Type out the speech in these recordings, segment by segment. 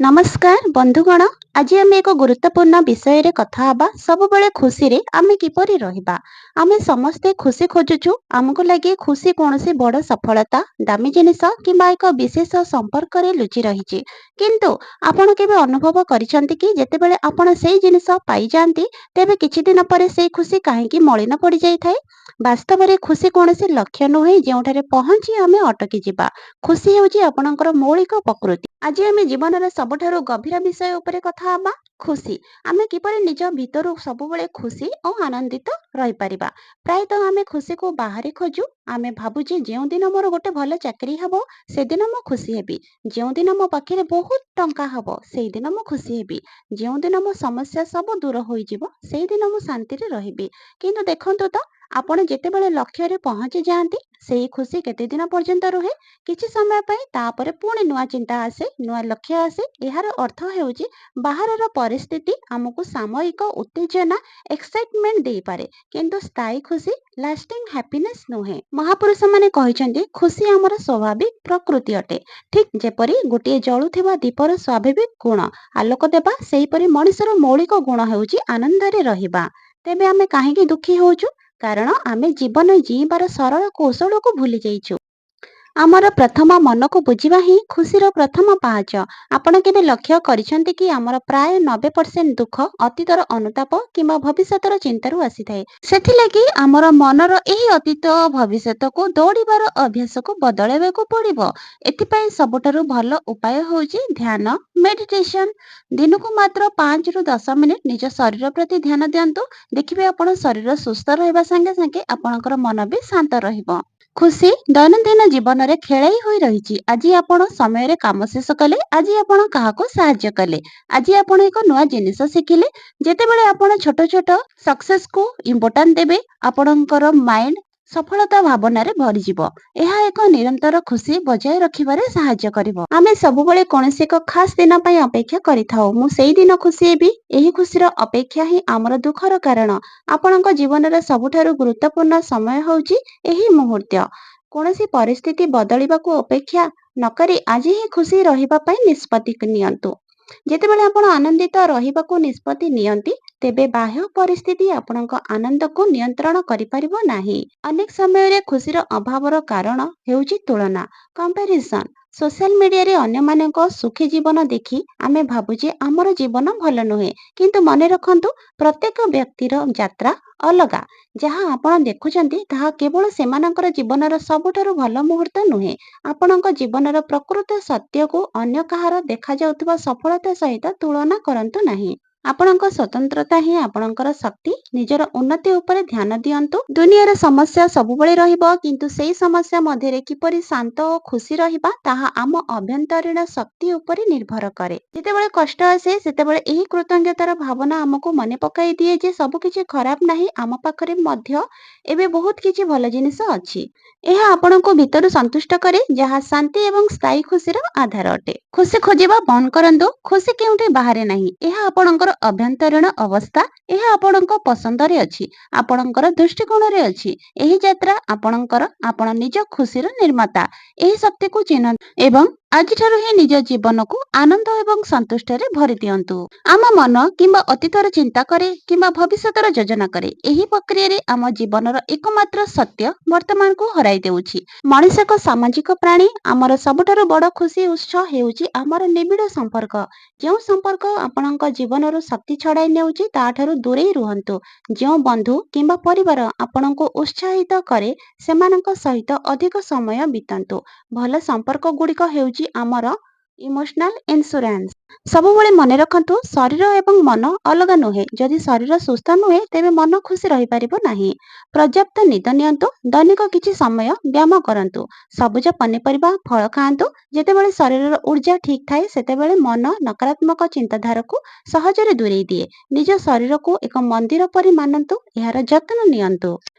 ନମସ୍କାର ବନ୍ଧୁଗଣ, ଆଜି ଆମେ ଏକ ଗୁରୁତ୍ୱପୂର୍ଣ୍ଣ ବିଷୟରେ କଥା ହେବା। ସବୁବେଳେ ଖୁସିରେ ଆମେ କିପରି ରହିବା? ଆମେ ସମସ୍ତେ ଖୁସି ଖୋଜୁଛୁ। ଆମକୁ ଲାଗେ ଖୁସି କୌଣସି ବଡ଼ ସଫଳତା, ଦାମୀ ଜିନିଷ କିମ୍ବା ଏକ ବିଶେଷ ସମ୍ପର୍କରେ ଲୁଚି ରହିଛି। କିନ୍ତୁ ଆପଣ କେବେ ଅନୁଭବ କରିଛନ୍ତି କି, ଯେତେବେଳେ ଆପଣ ସେଇ ଜିନିଷ ପାଇଯାଆନ୍ତି, ତେବେ କିଛି ଦିନ ପରେ ସେଇ ଖୁସି କାହିଁକି ମଳିନ ପଡ଼ିଯାଇଥାଏ? ବାସ୍ତବରେ ଖୁସି କୌଣସି ଲକ୍ଷ୍ୟ ନୁହେଁ ଯେଉଁଠାରେ ପହଞ୍ଚି ଆମେ ଅଟକି ଯିବା। ଖୁସି ହେଉଛି ଆପଣଙ୍କର ମୌଳିକ ପ୍ରକୃତି। ଆଜି ଆମେ ଜୀବନର ସବୁଠାରୁ ଗଭୀର ବିଷୟ ଉପରେ କଥା ହେବା, ଖୁସି। ଆମେ କିପରି ନିଜ ଭିତରୁ ସବୁବେଳେ ଖୁସି ଓ ଆନନ୍ଦିତ ରହିପାରିବା? ପ୍ରାୟତଃ ଆମେ ଖୁସିକୁ ବାହାରେ ଖୋଜୁ। ଆମେ ଭାବୁଛେ, ଯେଉଁଦିନ ମୋର ଗୋଟେ ଭଲ ଚାକିରି ହେବ, ସେଦିନ ମୁଁ ଖୁସି ହେବି। ଯେଉଁଦିନ ମୋ ପାଖରେ ବହୁତ ଟଙ୍କା ହବ, ସେଇଦିନ ମୁଁ ଖୁସି ହେବି। ଯେଉଁଦିନ ମୋ ସମସ୍ୟା ସବୁ ଦୂର ହୋଇଯିବ, ସେଇଦିନ ମୁଁ ଶାନ୍ତିରେ ରହିବି। କିନ୍ତୁ ଦେଖନ୍ତୁ ତ, ଆପଣ ଯେତେବେଳେ ଲକ୍ଷ୍ୟରେ ପହଞ୍ଚି ଯାଆନ୍ତି, ସେଇ ଖୁସି କେତେ ଦିନ ପର୍ଯ୍ୟନ୍ତ ରୁହେ? କିଛି ସମୟ ପାଇଁ। ତାପରେ ପୁଣି ନୂଆ ଚିନ୍ତା ଆସେ, ନୂଆ ଲକ୍ଷ୍ୟ ଆସେ। ଏହାର ଅର୍ଥ ହେଉଛି, ବାହାରର ପରିସ୍ଥିତି ଆମକୁ ସାମୟିକ ଉତ୍ତେଜନା, ଏକ୍ସାଇଟମେଣ୍ଟ ଦେଇପାରେ, କିନ୍ତୁ ସ୍ଥାୟୀ ଖୁସି, ଲାଷ୍ଟିଂ ହ୍ୟାପିନେସ୍ ନୁହେଁ। ମହାପୁରୁଷମାନେ କହିଛନ୍ତି, ଖୁସି ଆମର ସ୍ୱାଭାବିକ ପ୍ରକୃତି ଅଟେ। ଠିକ୍ ଯେପରି ଗୋଟିଏ ଜଳୁଥିବା ଦୀପର ସ୍ୱାଭାବିକ ଗୁଣ ଆଲୋକ ଦେବା, ସେହିପରି ମଣିଷର ମୌଳିକ ଗୁଣ ହେଉଛି ଆନନ୍ଦରେ ରହିବା। ତେବେ ଆମେ କାହିଁକି ଦୁଃଖୀ ହେଉଛୁ? କାରଣ ଆମେ ଜୀବନ ଜିଇଁବାର ସରଳ କୌଶଳକୁ ଭୁଲି ଯାଇଛୁ। ଆମର ପ୍ରଥମ ମନକୁ ବୁଝିବା ହିଁ ଖୁସିର ପ୍ରଥମ ପାହାଚ। ଆପଣ କେବେ ଲକ୍ଷ୍ୟ କରିଛନ୍ତି କି, ଆମର ପ୍ରାୟ 90% ଦୁଃଖ ଅତୀତର ଅନୁତାପ କିମ୍ବା ଭବିଷ୍ୟତର ଚିନ୍ତାରୁ ଆସିଥାଏ? ସେଥିଲାଗି ଆମର ମନର ଏହି ଅତୀତ ଭବିଷ୍ୟତକୁ ଦୌଡ଼ିବାର ଅଭ୍ୟାସକୁ ବଦଳାଇବାକୁ ପଡ଼ିବ। ଏଥିପାଇଁ ସବୁଠାରୁ ଭଲ ଉପାୟ ହେଉଛି ଧ୍ୟାନ, ମେଡିଟେସନ। ଦିନକୁ ମାତ୍ର 5ରୁ 10 ମିନିଟ୍ ନିଜ ଶରୀର ପ୍ରତି ଧ୍ୟାନ ଦିଅନ୍ତୁ। ଦେଖିବେ, ଆପଣ ଶରୀର ସୁସ୍ଥ ରହିବା ସାଙ୍ଗେ ସାଙ୍ଗେ ଆପଣଙ୍କର ମନ ବି ଶାନ୍ତ ରହିବ। ଖୁସି ଦୈନନ୍ଦିନ ଜୀବନରେ ଖେଳେଇ ହୋଇ ରହିଛି। ଆଜି ଆପଣ ସମୟରେ କାମ ଶେଷ କଲେ, ଆଜି ଆପଣ କାହାକୁ ସାହାଯ୍ୟ କଲେ, ଆଜି ଆପଣ ଏକ ନୂଆ ଜିନିଷ ଶିଖିଲେ। ଯେତେବେଳେ ଆପଣ ଛୋଟ ଛୋଟ ସକ୍ସେସକୁ ଇମ୍ପୋର୍ଟାଣ୍ଟ ଦେବେ, ଆପଣଙ୍କର ମାଇଣ୍ଡ ସଫଳତା ଭାବନାରେ ଭରିଯିବ। ଏହା ଏକ ନିରନ୍ତର ଖୁସି ବଜାୟ ରଖିବାରେ ସାହାଯ୍ୟ କରିବ। ଆମେ ସବୁବେଳେ କୌଣସି ଏକ ଖାସ ଦିନ ପାଇଁ ଅପେକ୍ଷା କରିଥାଉ। ମୁଁ ସେଇ ଦିନ ଖୁସି ହେବି। ଏହି ଖୁସିର ଅପେକ୍ଷା ହିଁ ଆମର ଦୁଃଖର କାରଣ। ଆପଣଙ୍କ ଜୀବନର ସବୁଠାରୁ ଗୁରୁତ୍ୱପୂର୍ଣ୍ଣ ସମୟ ହେଉଛି ଏହି ମୁହୂର୍ତ୍ତ। କୌଣସି ପରିସ୍ଥିତି ବଦଳିବାକୁ ଅପେକ୍ଷା ନକରି ଆଜି ହିଁ ଖୁସି ରହିବା ପାଇଁ ନିଷ୍ପତ୍ତି ନିଅନ୍ତୁ। ଯେତେବେଳେ ଆପଣ ଆନନ୍ଦିତ ରହିବାକୁ ନିଷ୍ପତ୍ତି ନିଅନ୍ତି, ତେବେ ବାହ୍ୟ ପରିସ୍ଥିତି ଆପଣଙ୍କ ଆନନ୍ଦକୁ ନିୟନ୍ତ୍ରଣ କରିପାରିବ ନାହିଁ। ଅନେକ ସମୟରେ ଖୁସିର ଅଭାବର କାରଣ ହେଉଛି ତୁଳନା, କମ୍ପାରିଜନ। ସୋସିଆଲ ମିଡିଆରେ ଅନ୍ୟମାନଙ୍କ ସୁଖୀ ଜୀବନ ଦେଖି ଆମେ ଭାବୁଛେ ଆମର ଜୀବନ ଭଲ ନୁହେଁ। କିନ୍ତୁ ମନେ ରଖନ୍ତୁ, ପ୍ରତ୍ୟେକ ବ୍ୟକ୍ତିର ଯାତ୍ରା ଅଲଗା। ଯାହା ଆପଣ ଦେଖୁଛନ୍ତି, ତାହା କେବଳ ସେମାନଙ୍କର ଜୀବନର ସବୁଠାରୁ ଭଲ ମୁହୂର୍ତ୍ତ ନୁହେଁ। ଆପଣଙ୍କ ଜୀବନର ପ୍ରକୃତ ସତ୍ୟକୁ ଅନ୍ୟ କାହାର ଦେଖାଯାଉଥିବା ସଫଳତା ସହିତ ତୁଳନା କରନ୍ତୁ ନାହିଁ। ଆପଣଙ୍କ ସ୍ୱତନ୍ତ୍ରତା ହିଁ ଆପଣଙ୍କର ଶକ୍ତି। ନିଜର ଉନ୍ନତି ଉପରେ ଧ୍ୟାନ ଦିଅନ୍ତୁ। ଦୁନିଆର ସମସ୍ୟା ସବୁବେଳେ ରହିବ, କିନ୍ତୁ ସେଇ ସମସ୍ୟା ମଧ୍ୟରେ କିପରି ଶାନ୍ତ ଓ ଖୁସି ରହିବା, ତାହା ଆମ ଅଭ୍ୟନ୍ତରୀଣ ଶକ୍ତି ଉପରେ ନିର୍ଭର କରେ। ଯେତେବେଳେ କଷ୍ଟ ଆସେ, ସେତେବେଳେ ଏହି କୃତଜ୍ଞତାର ଭାବନା ଆମକୁ ମନେ ପକାଇ ଦିଏ ଯେ ସବୁକିଛି ଖରାପ ନାହିଁ, ଆମ ପାଖରେ ମଧ୍ୟ ଏବେ ବହୁତ କିଛି ଭଲ ଜିନିଷ ଅଛି। ଏହା ଆପଣଙ୍କୁ ଭିତରୁ ସନ୍ତୁଷ୍ଟ କରେ, ଯାହା ଶାନ୍ତି ଏବଂ ସ୍ଥାୟୀ ଖୁସିର ଆଧାର ଅଟେ। ଖୁସି ଖୋଜିବା ବନ୍ଦ କରନ୍ତୁ। ଖୁସି କେଉଁଠି ବାହାରେ ନାହିଁ। ଏହା ଆପଣଙ୍କର ଅଭ୍ୟନ୍ତରୀଣ ଅବସ୍ଥା। ଏହା ଆପଣଙ୍କ ପସନ୍ଦରେ ଅଛି, ଆପଣଙ୍କର ଦୃଷ୍ଟିକୋଣରେ ଅଛି। ଏହି ଯାତ୍ରା ଆପଣଙ୍କର। ଆପଣ ନିଜ ଖୁସିର ନିର୍ମାତା। ଏହି ଶକ୍ତିକୁ ଚିହ୍ନନ୍ତୁ ଏବଂ ଆଜିଠାରୁ ହିଁ ନିଜ ଜୀବନକୁ ଆନନ୍ଦ ଏବଂ ସନ୍ତୁଷ୍ଟରେ ଭରି ଦିଅନ୍ତୁ। ଆମ ମନ କିମ୍ବା ଅତୀତର ଚିନ୍ତା କରେ କିମ୍ବା ଭବିଷ୍ୟତର ଯୋଜନା କରେ। ଏହି ପ୍ରକ୍ରିୟାରେ ଆମ ଜୀବନର ଏକମାତ୍ର ସତ୍ୟ, ବର୍ତ୍ତମାନକୁ ହରାଇ ଦେଉଛି। ମଣିଷ ଏକ ସାମାଜିକ ପ୍ରାଣୀ। ଆମର ସବୁଠାରୁ ବଡ଼ ଖୁସି ଉତ୍ସ ହେଉଛି ଆମର ନିବିଡ଼ ସମ୍ପର୍କ। ଯେଉଁ ସମ୍ପର୍କ ଆପଣଙ୍କ ଜୀବନରୁ ଶକ୍ତି ଛଡ଼ାଇ ନେଉଛି, ତାଠାରୁ ଦୂରେଇ ରୁହନ୍ତୁ। ଯେଉଁ ବନ୍ଧୁ କିମ୍ବା ପରିବାର ଆପଣଙ୍କୁ ଉତ୍ସାହିତ କରେ, ସେମାନଙ୍କ ସହିତ ଅଧିକ ସମୟ ବିତାନ୍ତୁ। ଭଲ ସମ୍ପର୍କ ଗୁଡ଼ିକ ହେଉଛି ଆମର ଇମୋସନାଲ ଇନ୍ସୁରାନ୍ସ। ସବୁବେଳେ ମନେ ରଖନ୍ତୁ, ଶରୀର ଏବଂ ମନ ଅଲଗା ନୁହେଁ। ଯଦି ଶରୀର ସୁସ୍ଥ ନୁହେଁ, ତେବେ ମନ ଖୁସି ରହିପାରିବ ନାହିଁ। ପର୍ଯ୍ୟାପ୍ତ ନିଦ ନିଅନ୍ତୁ। ଦୈନିକ କିଛି ସମୟ ବ୍ୟାୟାମ କରନ୍ତୁ। ସବୁଜ ପନିପରିବା, ଫଳ ଖାଆନ୍ତୁ। ଯେତେବେଳେ ଶରୀରର ଉର୍ଜା ଠିକ୍ ଥାଏ, ସେତେବେଳେ ମନ ନକାରାତ୍ମକ ଚିନ୍ତାଧାରାକୁ ସହଜରେ ଦୂରେଇ ଦିଏ। ନିଜ ଶରୀରକୁ ଏକ ମନ୍ଦିର ପରି ମାନନ୍ତୁ, ଏହାର ଯତ୍ନ ନିଅନ୍ତୁ।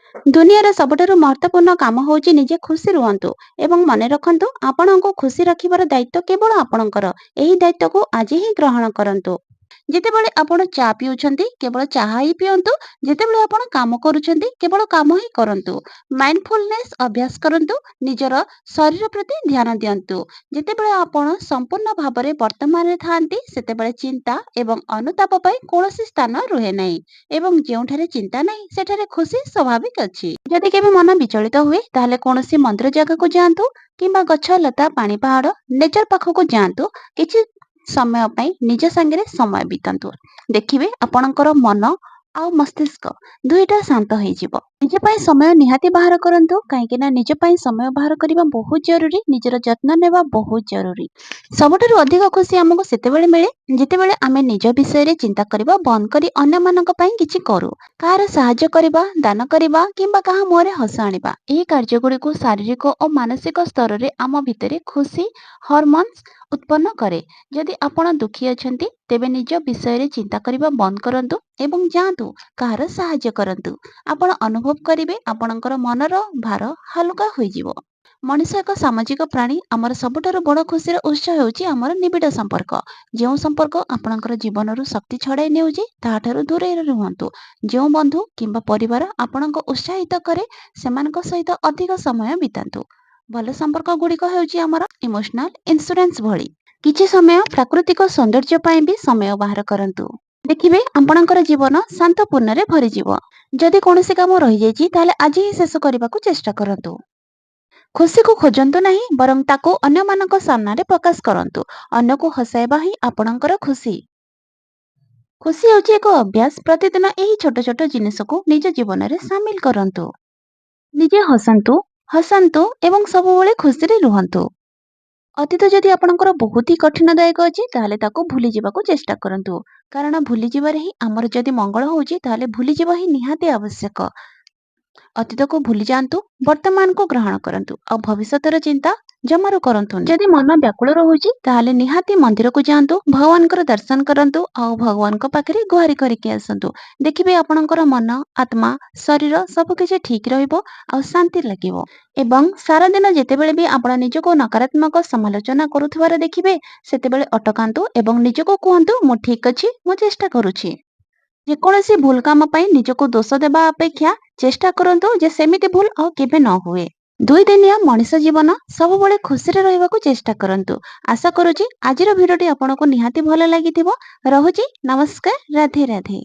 ଦୁନିଆର ସବୁଠାରୁ ମହତ୍ୱପୂର୍ଣ୍ଣ କାମ ହେଉଛି ନିଜେ ଖୁସି ରୁହନ୍ତୁ ଏବଂ ମନେ ରଖନ୍ତୁ, ଆପଣଙ୍କୁ ଖୁସି ରଖିବାର ଦାୟିତ୍ୱ କେବଳ ଆପଣଙ୍କର। ଏହି ଦାୟିତ୍ୱକୁ ଆଜି ହିଁ ଗ୍ରହଣ କରନ୍ତୁ। ଯେତେବେଳେ ଆପଣ ଚା ପିଉଛନ୍ତି, କେବଳ ଚାହା ହିଁ ପିଅନ୍ତୁ। ଯେତେବେଳେ ଆପଣ କାମ କରୁଛନ୍ତି, କେବଳ କାମ ହିଁ କରନ୍ତୁ। ମାଇଣ୍ଡଫୁଲନେସ୍ ଅଭ୍ୟାସ କରନ୍ତୁ, ନିଜର ଶରୀର ପ୍ରତି ଧ୍ୟାନ ଦିଅନ୍ତୁ। ଯେତେବେଳେ ଆପଣ ସମ୍ପୂର୍ଣ୍ଣ ଭାବରେ ବର୍ତ୍ତମାନରେ ଥାଆନ୍ତି, ସେତେବେଳେ ଚିନ୍ତା ଏବଂ ଅନୁତାପ ପାଇଁ କୌଣସି ସ୍ଥାନ ରୁହେ ନାହିଁ ଏବଂ ଯେଉଁଠାରେ ଚିନ୍ତା ନାହିଁ, ସେଠାରେ ଖୁସି ସ୍ୱାଭାବିକ ଅଛି। ଯଦି କେବେ ମନ ବିଚଳିତ ହୁଏ, ତାହେଲେ କୌଣସି ମନ୍ଦିର ଜାଗାକୁ ଯାଆନ୍ତୁ କିମ୍ବା ଗଛ ଲତା, ପାଣି, ପାହାଡ଼, ନେଚର ପାଖକୁ ଯାଆନ୍ତୁ। କିଛି ସମୟ ପାଇଁ ନିଜ ସାଙ୍ଗରେ ସମୟ ବିତାନ୍ତୁ। ଦେଖିବେ ଆପଣଙ୍କର ମନ ଆଉ ମସ୍ତିଷ୍କ ଦୁଇଟା ଶାନ୍ତ ହେଇଯିବ। ନିଜ ପାଇଁ ସମୟ ନିହାତି ବାହାର କରନ୍ତୁ, କାହିଁକି ନା ନିଜ ପାଇଁ ସମୟ ବାହାର କରିବା ବହୁତ ଜରୁରୀ, ନିଜର ଯତ୍ନ ନେବା ବହୁତ ଜରୁରୀ। ସବୁଠାରୁ ଅଧିକ ଖୁସି ଆମକୁ ସେତେବେଳେ ମିଳେ ଯେତେବେଳେ ଆମେ ନିଜ ବିଷୟରେ ଚିନ୍ତା କରିବା ବନ୍ଦ କରି ଅନ୍ୟମାନଙ୍କ ପାଇଁ କିଛି କରୁ। କାହାର ସାହାଯ୍ୟ କରିବା, ଦାନ କରିବା କିମ୍ବା କାହା ମୁହଁରେ ହସ ଆଣିବା, ଏହି କାର୍ଯ୍ୟଗୁଡ଼ିକୁ ଶାରୀରିକ ଓ ମାନସିକ ସ୍ତରରେ ଆମ ଭିତରେ ଖୁସି ହରମୋନ୍ସ ଉତ୍ପନ୍ନ କରେ। ଯଦି ଆପଣ ଦୁଃଖୀ ଅଛନ୍ତି, ତେବେ ନିଜ ବିଷୟରେ ଚିନ୍ତା କରିବା ବନ୍ଦ କରନ୍ତୁ ଏବଂ ଯାଆନ୍ତୁ କାହାର ସାହାଯ୍ୟ କରନ୍ତୁ। ଆପଣ ଅନୁଭବ କରିବେ ଆପଣଙ୍କର ମନର ଭାର ହାଲୁକା ହୋଇଯିବ। ମଣିଷ ଏକ ସାମାଜିକ ପ୍ରାଣୀ। ଆମର ସବୁଠାରୁ ବଡ଼ ଖୁସିର ଉତ୍ସ ହେଉଛି ଆମର ନିବିଡ଼ ସମ୍ପର୍କ। ଯେଉଁ ସମ୍ପର୍କ ଆପଣଙ୍କର ଜୀବନରୁ ଶକ୍ତି ଛଡ଼ାଇ ନେଉଛି, ତାହାଠାରୁ ଦୂରେଇ ରୁହନ୍ତୁ। ଯେଉଁ ବନ୍ଧୁ କିମ୍ବା ପରିବାର ଆପଣଙ୍କୁ ଉତ୍ସାହିତ କରେ, ସେମାନଙ୍କ ସହିତ ଅଧିକ ସମୟ ବିତାନ୍ତୁ। ଭଲ ସମ୍ପର୍କ ଗୁଡ଼ିକ ହେଉଛି ଆମର ଇମୋସନାଲ ଇନ୍ସୁରାନ୍ସ ଭଳି। କିଛି ସମୟ ପ୍ରାକୃତିକ ସୌନ୍ଦର୍ଯ୍ୟ ପାଇଁ ବି ସମୟ ବାହାର କରନ୍ତୁ। ଦେଖିବେ ଆପଣଙ୍କର ଜୀବନ ଶାନ୍ତପୂର୍ଣ୍ଣରେ ଭରିଯିବ। ଯଦି କୌଣସି କାମ ରହିଯାଇଛି, ତାହେଲେ ଆଜି ହିଁ ଶେଷ କରିବାକୁ ଚେଷ୍ଟା କରନ୍ତୁ। ଖୁସିକୁ ଖୋଜନ୍ତୁ ନାହିଁ, ବରଂ ତାକୁ ଅନ୍ୟମାନଙ୍କ ସାମ୍ନାରେ ପ୍ରକାଶ କରନ୍ତୁ। ଅନ୍ୟକୁ ହସାଇବା ହିଁ ଆପଣଙ୍କର ଖୁସି। ଖୁସି ହେଉଛି ଏକ ଅଭ୍ୟାସ। ପ୍ରତିଦିନ ଏହି ଛୋଟ ଛୋଟ ଜିନିଷକୁ ନିଜ ଜୀବନରେ ସାମିଲ କରନ୍ତୁ। ନିଜେ ହସନ୍ତୁ, ହସାନ୍ତୁ ଏବଂ ସବୁବେଳେ ଖୁସିରେ ରୁହନ୍ତୁ। ଅତୀତ ଯଦି ଆପଣଙ୍କର ବହୁତ ହି କଠିନଦାୟକ ଅଛି, ତାହେଲେ ତାକୁ ଭୁଲିଯିବାକୁ ଚେଷ୍ଟା କରନ୍ତୁ, କାରଣ ଭୁଲିଯିବାରେ ହିଁ ଆମର ଯଦି ମଙ୍ଗଳ ହେଉଛି, ତାହେଲେ ଭୁଲିଯିବା ହିଁ ନିହାତି ଆବଶ୍ୟକ। ଅତୀତକୁ ଭୁଲି ଯାଆନ୍ତୁ, ବର୍ତ୍ତମାନକୁ ଗ୍ରହଣ କରନ୍ତୁ ଆଉ ଭବିଷ୍ୟତର ଚିନ୍ତା ଜମାରୁ କରନ୍ତୁ। ଯଦି ମନ ବ୍ୟାକୁଳ ରହୁଛି, ତାହେଲେ ନିହାତି ମନ୍ଦିରକୁ ଯାଆନ୍ତୁ, ଭଗବାନଙ୍କର ଦର୍ଶନ କରନ୍ତୁ ଆଉ ଭଗବାନଙ୍କ ପାଖରେ ଗୁହାରି କରିକି ଆସନ୍ତୁ। ଦେଖିବେ ଆପଣଙ୍କର ମନ, ଆତ୍ମା, ଶରୀର ସବୁ କିଛି ଠିକ ରହିବ ଆଉ ଶାନ୍ତି ଲାଗିବ। ଏବଂ ସାରାଦିନ ଯେତେବେଳେ ବି ଆପଣ ନିଜକୁ ନକାରାତ୍ମକ ସମାଲୋଚନା କରୁଥିବାର ଦେଖିବେ, ସେତେବେଳେ ଅଟକାନ୍ତୁ ଏବଂ ନିଜକୁ କୁହନ୍ତୁ, ମୁଁ ଠିକ ଅଛି, ମୁଁ ଚେଷ୍ଟା କରୁଛି। ଯେକୌଣସି ଭୁଲ କାମ ପାଇଁ ନିଜକୁ ଦୋଷ ଦେବା ଅପେକ୍ଷା ଚେଷ୍ଟା କରନ୍ତୁ ଯେ ସେମିତି ଭୁଲ ଆଉ କେବେ ନ ହୁଏ। 2 ଦିନିଆ ମଣିଷ ଜୀବନ, ସବୁବେଳେ ଖୁସିରେ ରହିବାକୁ ଚେଷ୍ଟା କରନ୍ତୁ। ଆଶା କରୁଛି ଆଜିର ଭିଡିଓଟି ଆପଣଙ୍କୁ ନିହାତି ଭଲ ଲାଗିଥିବ। ରହୁଛି, ନମସ୍କାର, ରାଧେ ରାଧେ।